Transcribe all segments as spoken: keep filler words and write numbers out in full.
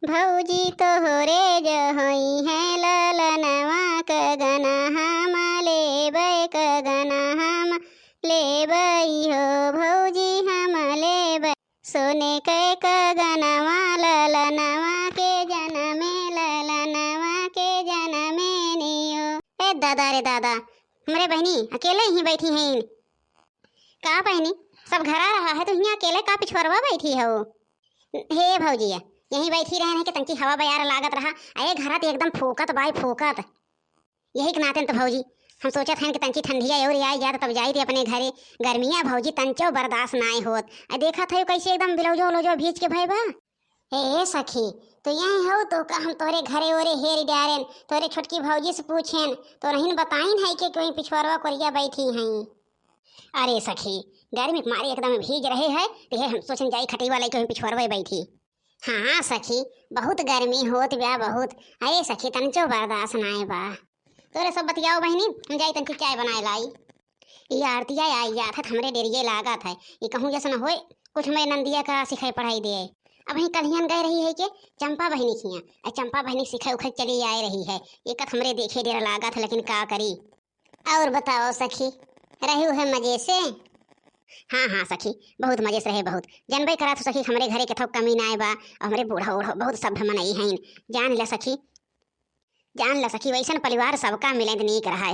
भौजी तोहरे जो होइहैं ललनवा, कगना हम लेबै, कगना हम लेबै हो। भौजी हम लेबै सोने कै कगनवा, ललनवा के जनमे, ललनवा के जनमे नियो। ए दादा रे दादा, हमरे बहिनी अकेले ही बैठी हैं। का बहिनी, सब घरा रहा है तो हियाँ अकेले का पिछुअरवा बैठी हो? हे भौजी, यहीं बैठी रहन है कि तंकी हवा बयार लागत रहा। अरे घरा त एकदम फूकत बाय फूकत। यही के नाते न तो भौजी हम सोचत हन कि तंकी ठंडिया और आइ जात तब जाइत अपने घरे। गर्मिया भौजी तंचो बर्दाश्त नाय होत। अ देखत है कैसे एकदम ब्लाउजो उलाउजो भीज के भय बा। ए, ए सखी, तू यहीं हो तो का हम तोरे घरे ओरे हेर डारेन, तोरे छोटकी भौजी से पूछेन, तो रहीन बताइन है कि कोई पिछुअरवा कोरिया बैठी हैं। अरे सखी, गर्मी के मारे एकदम भीज रहे है, तो ये हम सोचन जाई खटिया वाला कोई पिछुअरवा बैठी। हाँ सखी, बहुत गर्मी होत बा बहुत। अरे सखी, तंचो बर्दाश्त नाय बा। तोरे सब बतियाओ बहिनी, हम जाई तंची चाय बनाए लाई। ई आरतिया आई जात है, हमरे डेरिये लागत है। ई कहूँ जैसे न होए, कुछ हमरे नंदिया का सिखाई पढ़ाई दे। अब ही कलियन गए रही है के चंपा बहिनी खिया, आ चंपा बहिनी सिखाई उखाई चली आए रही है। एक हमरे देखे डेर लागत है, लेकिन का करी। और बताओ सखी, रहू है मजे से? हाँ, हाँ सखी, बहुत मजे से रहे, बहुत। जनबे करत हो सखी, हमरे घरे के थोक कमी नाय बा, और हमरे बूढ़ा उढ़ा बहुत सभ्य मनई हैं। जान ल सखी, जान ल सखी, वैसन परिवार सबका मिले त नीक रहे।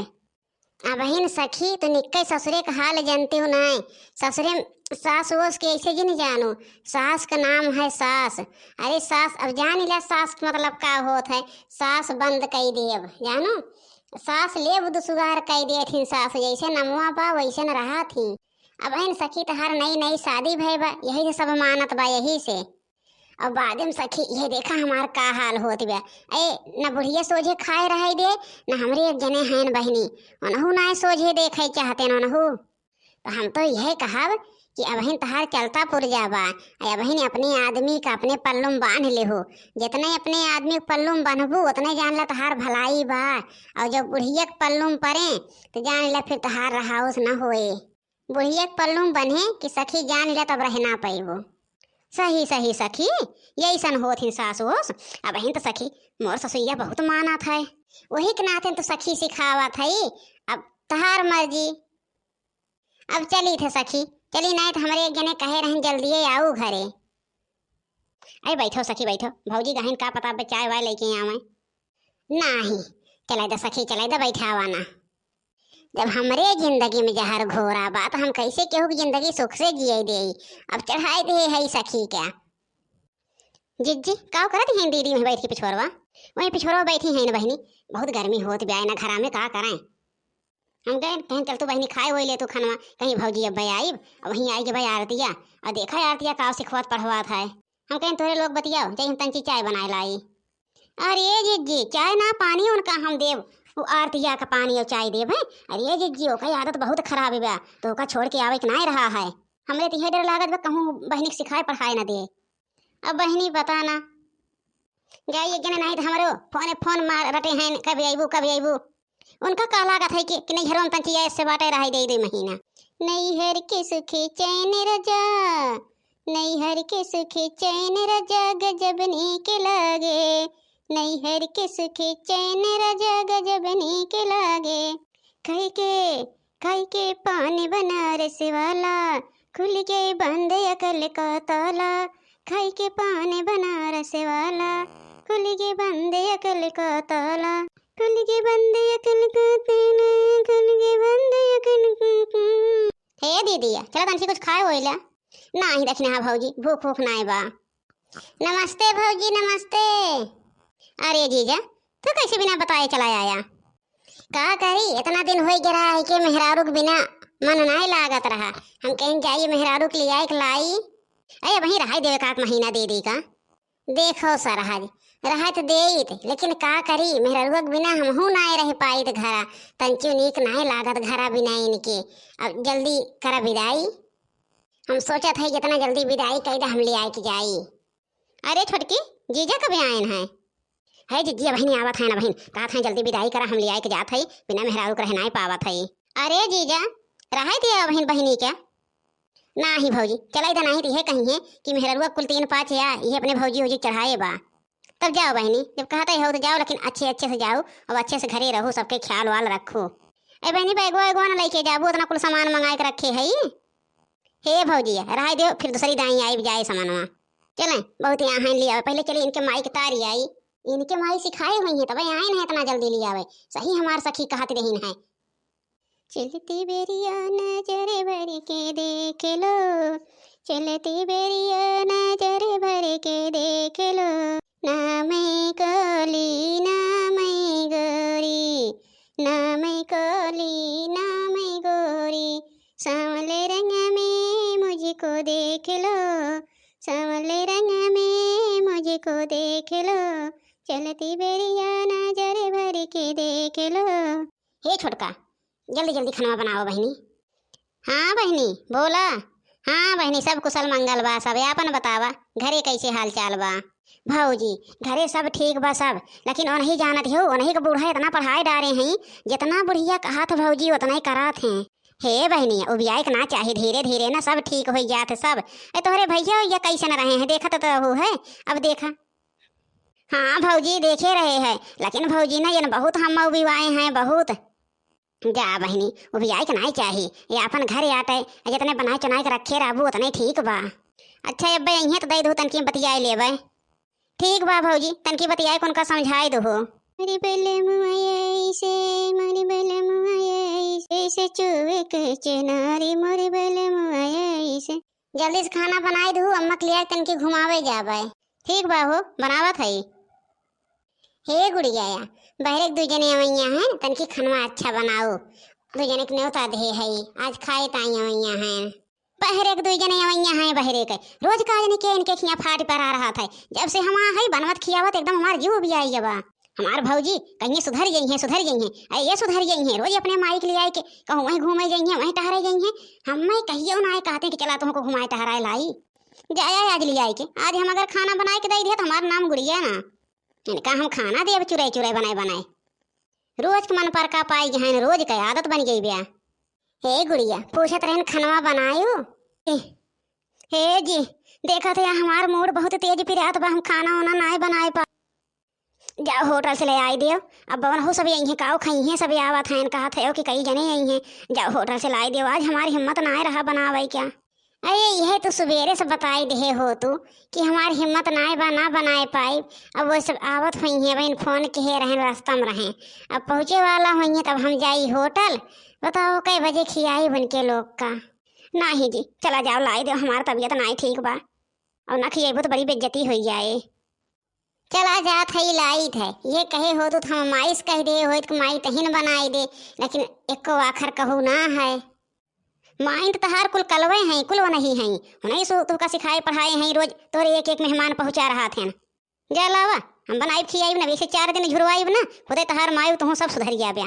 अबहिन सखी, तू निक्के ससुरे का हाल जनती हूँ नाय। ससुरे सास ओस के ऐसे जिन जानू, सास का नाम है सास। अरे सास, अब जान ल सास के मतलब का होत है, सास बंद कई देब, जानू? सास लेब दुसुगार कई देत हिन सास, जैसे नमवा बा वैसे न रहा थी। अबहिन सखी तहार नई नई शादी भय बा, यही से सब मानत बा, यही से। अब बादे में सखी, ये देखा हमार का हाल होत बा। ए, न बुढ़िया सोझे खाए रहे दे, न हमरे एक जने हैं बहिनी, उनहू ना सोझे देखे चाहते न उनहू। तो हम तो यह कहब कि अबहिन तहार चलता पुर्जा बा, ए, अबहिन अपने आदमी का अपने पल्लू में बांध लेहू। जितने अपने आदमी के पल्लू में बांधबू, उतने जान ला तहार भलाई बा। और जब बुढ़िया के पल्लू में पड़े, तो जान ला फिर तहार रहाउस न होए। बुढ़िया के पल्लू में बन्हे कि सखी जान ले तब रह ना पइबो। सही, सही सखी, यैसन होत हिन सास ओस। अबहिन त सखी मोर ससुइया बहुत मानत है, वही के नाते तो सखी सिखावत है। अब तहार मर्जी। अब चली थे सखी, चली, नाहीं त हमरे एक जने कहे रहन जल्दिए आऊ घरे। अरे बैठो सखी, बैठो, भौजी गहिन का पता अब चाय वाय लेके आवे। नाही, चले द सखी, चले द, बैठावा ना। जब हमरे जिंदगी में जहर घोरा बा, त हम कैसे केहू की जिंदगी सुख से जिए देई? अब चढ़ाई दे है सखी क्या? जिज्जी, का करत हैं दीदी वहीं बैठ के पिछोरवा? वहीं पिछोरवा बैठी हैं न बहिनी, बहुत गर्मी होत बा न घरा में, का करें? हम गए, कहें चल तू बहिनी खाए होई ले तू खानवा, कहीं भौजी अब आइब, अब वहीं आई के भाई आरतिया, और देखा आरतिया का सिखवत पढ़वात है। हम कहें तोरे लोग बतियाओ, जाई हम तंची चाय बनाए लाई। अरे जिज्जी, चाय ना पानी उनका हम देब, वो आरतिया का पानी और चाय देब है। अरे जिज्जी, ओका आदत बहुत खराब बा, तो ओका छोड़ के आवे के ना रहा है। हमरे तो यह डर लागत बा कहूँ बहिनी के सिखाए पढ़ाए ना दे। अब बहिनी पता ना, जाई एक जने नहीं तो हमरो फोने फोन मार रटे हैं, कब अइबू, कब अइबू। उनका का लागत है कि, कि नैहरों में तंचिया से बाटे रहे दे दे महीना। नैहर के सुखे चैन रजा, नैहर के सुखे चैन रजा गजब नीक लागे, नैहर के सुखे चैन रजा गजब नीक लागे। खाई के, खाई के पान बनारस वाला, खुल गए बंद अकल का ताला। खाई के पान बनारस वाला, खुल गए बंद अकल का ताला। खुल गए बंद अकल का ताला, खुल गए बंद अकल का ताला। हे दीदी, चला तनसी कुछ खाए होइला। नाही दखिना भौजी, भूख भूख नाय बा। नमस्ते भौजी, नमस्ते। अरे जीजा, तू कैसे बिना बताए चला आया? का करी, इतना दिन होई गया रहा है कि मेहरारू के बिना मन नाय लागत रहा। हम कहीं जाई मेहरारू के लियाए के लाई। अरे वहीं रहाई देवे का एक महीना दे दी का। देखो सरहज, रहा त देइत, लेकिन का करी, मेहररुआ के बिना हमहू नाय रह पाइत घरा। तंचू नीक नाय लागत घरा बिना इनके। अब जल्दी करा विदाई। हम सोचत है जितना जल्दी विदाई कई दे हम लियाए के जाई। अरे छोटकी, जीजा कब आयन है? है जिज्जी, अबहिन आवत है ना बहिन, कहत है जल्दी विदाई करा, हम लियाए के जात है, बिना मेहरारू के रह नाय पावत है। अरे जीजा, रहे दिया अबहिन बहिनी क्या? नाही भौजी, चलाई द, नाही त इहे कही है कि मेहररुआ कुल तीन पाँच या इहे अपने भौजी उजी चढ़ाए बा। तब जाओ बहिनी, जब कहत हो तो जाओ, लेकिन अच्छे अच्छे से जाओ, अब अच्छे से घरे रहो, सबके ख्याल वाल रखो। ए बहिनी, बैगवा वैगवा न लइके जाबू, उतना कुल सामान मंगाए के रखे हई। हे भौजी, रहाई देव, फिर दूसरी दाई आई जाए सामानवा। चलें, बहुत यहाँ हैं लियावे, पहले चलिए इनके माई के तारी आई, इनके माई सिखाए हुई हैं, तबे आए नहीं इतना जल्दी लियावे। सही हमार सखी कहत रहीन है। चलती बेरिया नजर भर के देख लो, चलती बेरिया नजर भर के देख लो, ना मैं काली ना मैं गोरी, ना मैं काली ना मैं गोरी, सांवले रंग में मुझको देख लो, सांवले रंग में मुझको देख लो, चलती बेरिया नजर भर के देख लो। हे छोटका, जल्दी जल्दी खाना बनावा बहिनी। हाँ बहिनी, बोला। हाँ बहिनी, सब कुशल मंगल बा, सब आपन बतावा, घरे कैसे हाल चाल बा? भौजी, घरे सब ठीक बा सब, लेकिन ओनही जानत हो, ओनही के बूढ़ा इतना पढ़ाए डारे हैं, जितना बुढ़िया कहत भौजी उतना ही करत हैं। हे बहिनी, उबियाए के ना चाही, धीरे धीरे ना सब ठीक हो जात है सब। ए तोहरे भैया या कैसे न रहे हैं, देखत तो हो है, अब देखा। हाँ भौजी, देखे रहे हैं, लेकिन भौजी ना ये बहुत हम उबियाए हैं बहुत। जा बहिनी, उबियाए के नाई चाही, ये आपन घर आटे, जितने बनाए चुनाए के रखे रहबू उतने ठीक बा। अच्छा अब्बे अइहें तो दे दू तनकी बतियाए लेबे। ठीक बा भौजी, तनकी बतियाए के उनका समझाए दो हो। मोरी बलमुआ ऐसे, मोरी बलमुआ ऐसे, ऐसे चुए के चेनारी, मोरी बलमुआ ऐसे। जल्दी से खाना बनाए दू, अम्मा के लिए तनकी घुमावे जाबे। ठीक बा हो, बनावत हई। हे गुड़िया, बहरे के दू जने अवैया हैं, तनकी खनवा अच्छा बनाओ। दू जने के न्योता दे हई, आज खाए ताई अवैया हैं। बहरे के दू जने अवैया हैं, बहरे के। रोज का जने के इनके खिया फाट पर आ रहा था। जब से हम आ हई, बनवत खियावत एकदम हमार जीव उबियाई बा। हमार भौजी कहिए सुधर गई हैं, सुधर गई हैं। अरे ये सुधर गई हैं, रोज अपने माई के लिए आए के कहूँ वहीं घूमे गई हैं, वहीं टहरे गई हैं। हम मैं कहियो ना आए कहते हैं कि चला तुमको घुमाए टहराए लाई। जाया आज ले आए के, आज हम अगर खाना बनाए के दे दिया तो हमार नाम गुड़िया ना। इनका हम खाना देब चुराई चुराई बनाए बनाए। रोज के मन पर का पाई गहन, रोज के आदत बन गई ब्या। हे गुड़िया, पूछत रहन खनवा बनायू? ए, हे जी, देखत है हमार मूड बहुत तेज पिरात बा, हम खाना वाना नाय बनाए पा। जाओ होटल से ले आई दियो। अब बवन हो सब यही हैं, काऊ खाई हैं, सब आवत हैं, कहत है कि कई जने यही हैं। जाओ होटल से लाई दियो, आज हमारी हिम्मत नाय रहा बनावे क्या। अरे यह तो सुबेरे से बताई देहे हो तू कि हमार हिम्मत नाय बा, ना बनाए पाई। अब वो सब आवत हुई हैं, वहीं फोन किहे रहन, रास्ता में रहें। अब पहुँचे वाला हुई हैं, तब हम जाई होटल। बताओ कै बजे खियाई उनके लोग का। नाही जी, चला जाओ लाई दो, हमार तबीयत नाय ठीक बा। और ना खियाइबो तो बड़ी बेइज्जती हुई जाए। चला जात है लाइत है, ये कहे हो तो हम माई से कह दे हो तो माई तहिन बनाई दे, लेकिन एको आखर कहू ना है। माई तो तहार कुल कलवे हैं, कुल वनही हैं, उन्हीं से तुहका सिखाए पढ़ाए हैं, रोज तोरे एक एक मेहमान पहुँचा रहा थे। जा लावा, हम बनाइब खियाइब ना, वैसे चार दिन झुरवाइब ना, खुदे तहार माई तुहूँ सब सुधर जाब्या।